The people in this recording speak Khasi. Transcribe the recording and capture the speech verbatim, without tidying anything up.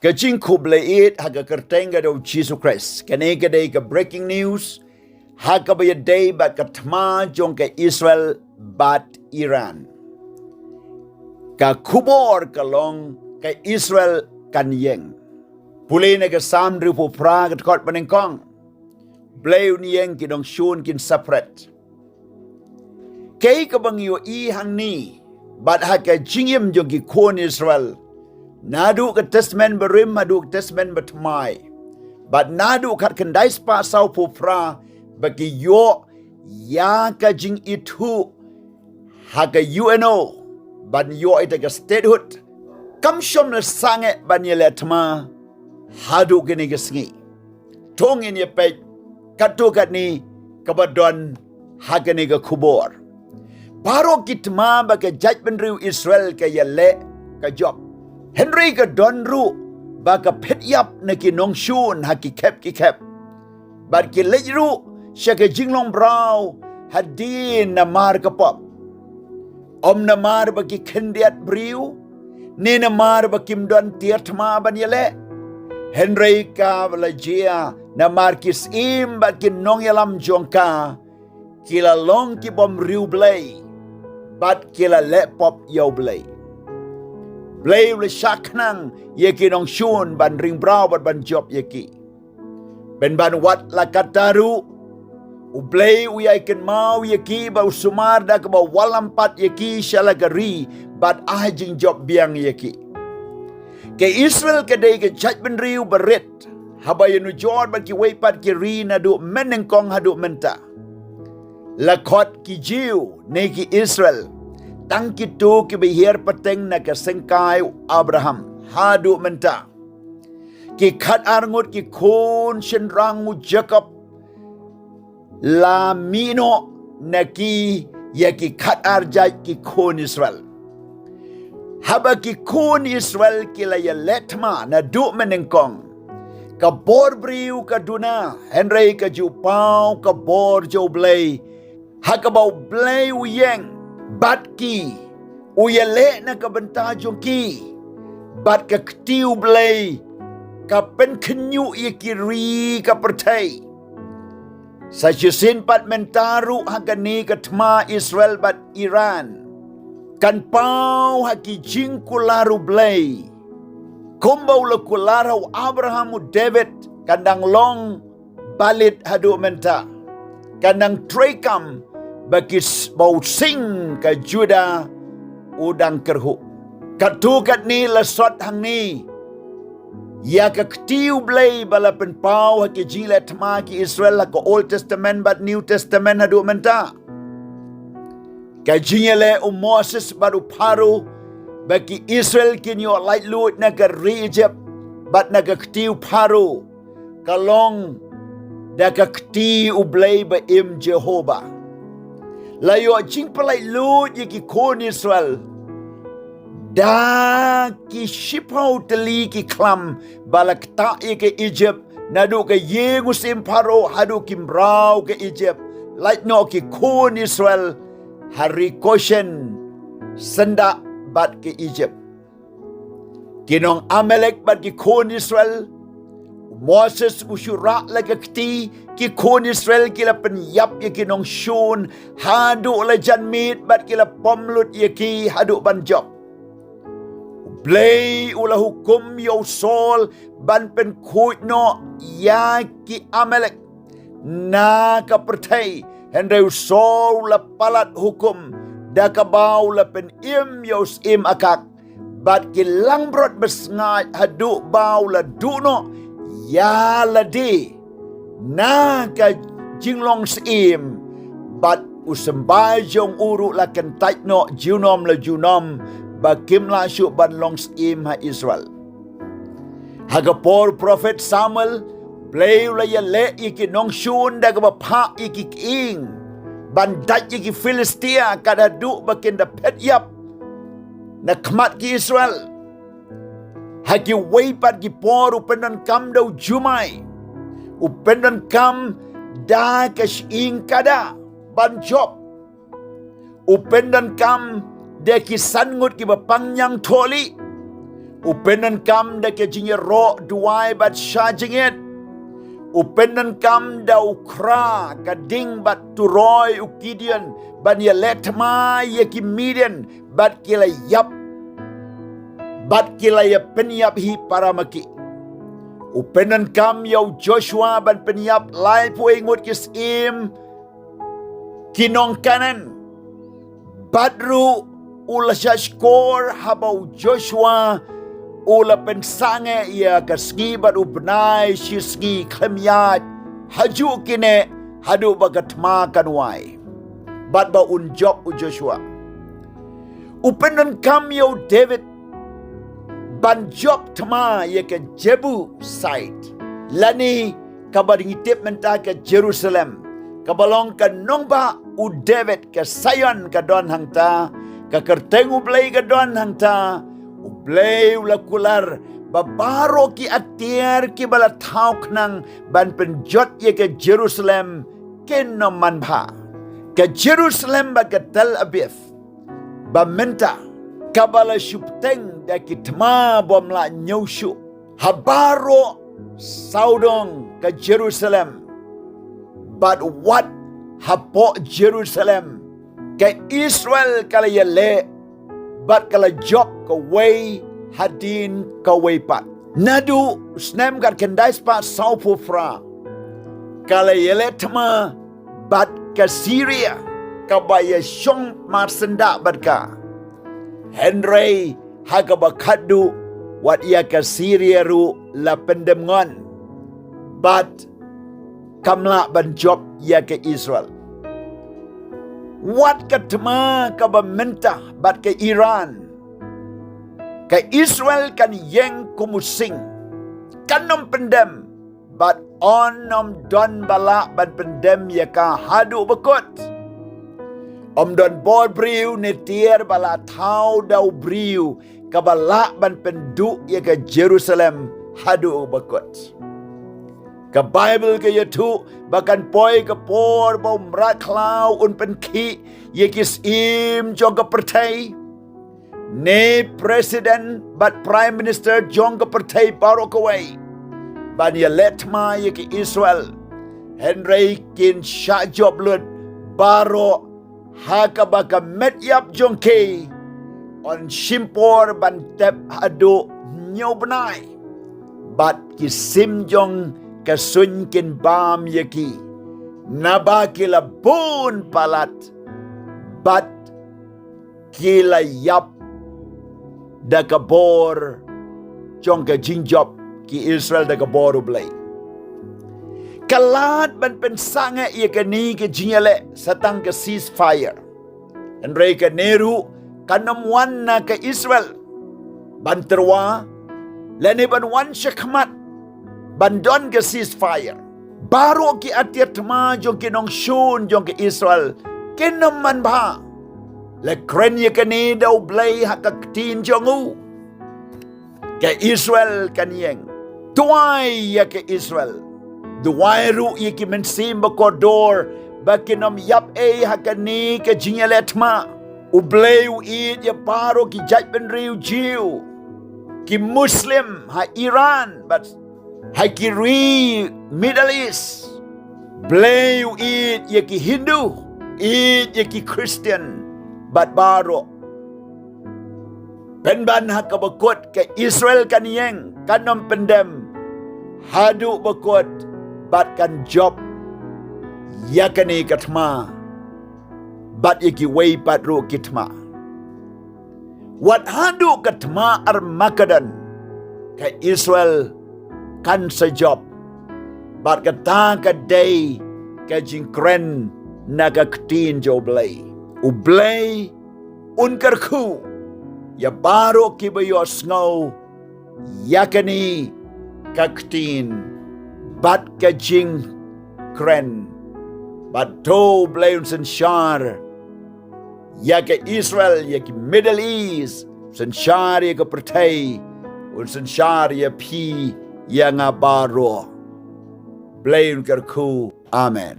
Ka jingkhublei ïeit ha ka kyrteng ka jong u Jisu Khrist. Kane ka dei ka breaking news ha kaba ïadei bad ka thma jong ka Israel bad Iran. Ka khubor ka long ka Israel kan ïeng. Pule na ka Salm hynriewphew phra ka dkhot banyngkong. Blei un ïeng, ki nongshun kin sa pret. Kaei kaba ngi ïohi hangne bad ha ka jingim jong ki khun Israel, naduh ka Testament Barim haduh ka Testament Bathymmai, bad naduh khatkhyndai spah sawphew phra ba ki ïoh ïa ka jingithuh ha ka U N O ban ïoh ïa ka statehood, kam shym la sangeh ban ïaleh thma haduh kine ki sngi. To ngin ïa peit katto katne kaba don ha kane ka khubor. Baroh ki thma ba ka jaitbynriew Israel ka ïaleh ka jop. Hynrei ka don ruh ba ka phet ïap na ki nongshun ha ki khep ki khep. Bad ki leit ruh sha ka jinglong braw hadien namar ka pop. Ym namar ba ki khyndiat briew, ne namar ba kim don tiar thma ban ïaleh. Hynrei ka la jia namar ki syiem bad ki nongïalam jong ka ki la long ki bym riewblei bad ki la leh pop ïa U Blei. Blei u la shah khnang ïa ki nongshun ban ring braw bad ban jop ïa ki. Pynban wat la katta ruh, U Blei u ïai kynmaw ïa ki bad u sumar da kaba wallam pat ïa ki sha la ka ri bad ai jingjop biang ïa ki. Ka Israel ka dei ka jaitbynriew ba rit haba ïanujor bad kiwei pat ki ri naduh mynnyngkong haduh mynta. La khot ki Jiw ne ki Israel tang kito kiba hiar pateng na ka syngkai u Abraham haduh mynta. Ki khatar ngut ki khun shynrang u Jakob la mih noh na ki ïa ki khatar jait ki khun Israel. Haba ki khun Israel ki la ïaleh thma naduh mynnyngkong, ka bor briew ka duna, hynrei ka jingpaw ka bor jong U Blei, ha kaba U Blei u ïeng bad ki, u ïaleh na ka bynta jong ki. Bad ka kti U Blei ka pynkhynñiuh ïa ki ri ka pyrthei. Sa shisien pat mynta ruh ha kane ka thma Israel bad Iran, kan paw ha ki jingkular U Blei. Kumba u la kular ha u Abraham, u David, kan dang long balit haduh mynta. Kan dang treikam ba ki s-, ba u sing ka Juda u dang kyrhuh. Katto katne la sot hangne ïa ka kti U Blei ba la pynpaw ha ki jingleh thma ki Israel ha ka Old Testament bad New Testament haduh mynta. Ka jingïaleh u Moses bad u Pharaoh ba ki Israel kin ïoh laitluid na ka ri Egypt bad na ka kti u Pharaoh, ka long da ka kti U Blei ba im Jehovah. La ïoh jingpynlaitluid ïa ki khun Israel da ki shiphew tylli ki khlam ba la ktah ïa ka Egypt, naduh ka ïing u syiem Pharaoh haduh ki mraw ka Egypt. Lait noh ki khun Israel ha ri Goshen syndah bad ka Egypt. Ki nong Amalek bad ki khun Israel, u Moses u shu rah la ka kti, ki khun Israel ki la pynïap ïa ki nongshun haduh la janmiet bad ki la pom lut ïa ki haduh ban jop. U Blei u la hukum ïa u Saul ban pynkhuid noh ïa ki Amalek na ka pyrthei, hynrei u Saul u la palat hukum da kaba u la pynim ïa u syiem Agag, bad ki langbrot bsngaid haduh ba u la duh noh ïa lade na ka jinglong syiem, bad u symbai jong u ruh la kyntait noh junom la junom, ba kim lah shuh ban long syiem ha Israel. Ha ka por u prophet Samuel, Blei u la ïaleh ïa ki nongshun da kaba phah ïa ki kying ban dait ïa ki Philistia, kat haduh ba kin da phet ïap na khmat ki Israel. Ha kiwei pat ki por u pyndonkam da u jumai, u pyndonkam da ka shyieng kada ban jop, u pyndonkam da ki san ngut kiba pang ñiangthohlieh, U pyndonkam da ka jingïaroh duwai bad shah jingit. U pyndonkam da u khra ka ding bad turoi u Gideon ban ïaleh thma ïa ki Midian bad ki la ïap bad ki la ïa pynïap hi para ma ki. U pyndonkam ïa u Joshua ban pynïap laiphew ngut ki syiem ki nong Kanaan. Bad ruh u la shah shkor haba u Joshua u la pynsangeh ïa ka sngi bad u bnai shi sngi khlem ïaid hajuh kine haduh ba ka thma kan wai bad ba un jop u Joshua. U pyndonkam ïa u David ban jop thma ïa ka Jebusite lane kaba ngi tip mynta ka Jerusalem, kaba long ka nongbah u David. Ka Zion ka don hangta, ka kyrteng U Blei ka don hangta. U Blei u la kular ba baroh ki atiar kiba la thaw khnang ban pynjot ïa ka Jerusalem kin ym manbha. Ka Jerusalem bad ka Tel Aviv ba mynta kaba la shu bteng da ki thma bym lah ñiew shuh ha baroh sawdong ka Jerusalem bad wat hapoh Jerusalem, ka Israel ka la ïaleh bad ka la jop kawei hadien kawei pat. Naduh snem khatkhyndai spah sawphew phra ka la ïaleh thma bad ka Syria kaba ïashong marsyndah bad ka. Hynrei ha kaba khatduh wat ïa ka Syria ruh la pyndem ngon bad kam lah ban jop ïa ka Israel. Wat ka thma kaba mynta bad ka Iran, ka Israel kan ïeng kum u sing, kan ym pyndem bad yn ym don ba lah ban pyndem ïa ka haduh ba kut. Ym don bor briew ne tiar ba la thaw da u briew kaba lah ban pynduh ïa ka Jerusalem haduh ba kut. Ka Baibl ka ïathuh ba kan poi ka por ba u mrad khlaw un pynkhih ïa ki syiem jong ka pyrthei, ne president bad prime minister jong ka pyrthei baroh kawei ban ïaleh thma ïa ka Israel. Hynrei kin shah jop lut baroh ha kaba ka met ïap jong ki yn shim por ban tep haduh hynñiew bnai. Bad ki sim jong ka suiñ kin bam ïa ki, naba ki la bun palat bad ki la ïap da ka bor jong ka jingjop ki Israel, da ka bor U Blei. Ka lad ban pynsangeh ïa kane ka jingïaleh sa tang ka ceasefire. Hynrei kane ruh kan ym wan na ka Israel ban tyrwa lane ban wan shakhmat ban don ka ceasefire. Baroh ki atiar thma jong ki nongshun jong ka Israel kin ym manbha. La kren ïa kane da U Blei ha ka ktien jong u. Ka Israel kan ïeng. Duwai ïa ka Israel. Duwai ruh ïa ki mynsiem ba kordor ba kin ym ïap ei ha kane ka jingïaleh thma. U Blei u ïeit ïa baroh ki jaitbynriew Jiw, ki Muslim ha Iran bad ha ki ri Middle East. Blei u ïeit ïa ki Hindu, ïeit ïa ki Khristan bad baroh. Pynban ha kaba kut ka Israel kan ïeng, kan ym pyndem haduh ba kut bad kan jop ïa kane ka thma bad ïa kiwei pat ruh ki thma. Wat haduh ka thma Armagedon ka Israel kan sa jop. Bad kata ka dei ka jingkren na ka ktien jong U Blei. U Blei un kyrkhu ïa baroh kiba ïohsngew ïa kane ka ktien bad ka jingkren. Bad to U Blei un synshar ïa ka Israel, ïa ki Middle East, synshar ïa ka pyrthei, un synshar ïa phi ïa nga baroh. Blei un kyrkhu. Amen.